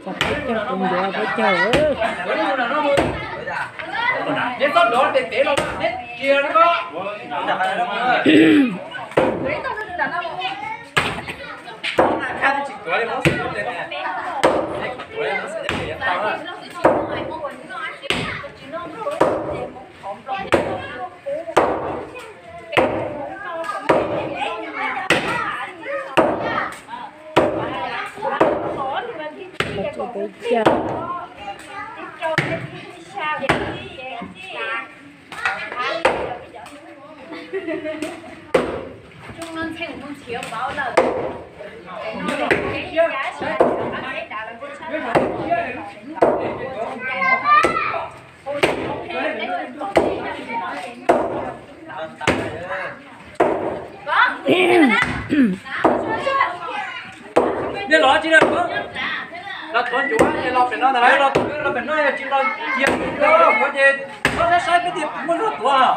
Txog peb caug tus ncuav peb caug. Nej los tsis los tuav ncuav ces los pem no ntag, los pem no, yog tsis los cia kuv ces koj saib saib peb tias muaj zog tuav.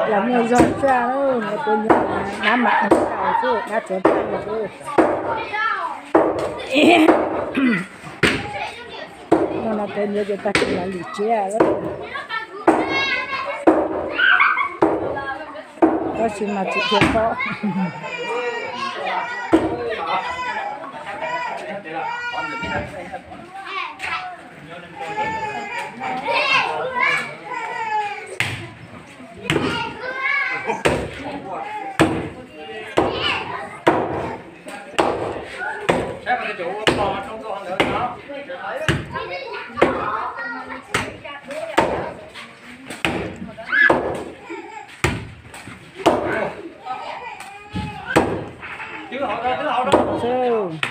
Los muaj zog tshaj, dab mam xwb, dab tsuav tag xwb. No no tes nyiav ces tag kis los lim tsiab lawm. Tab sis mas tsis tshua paub. Xwb.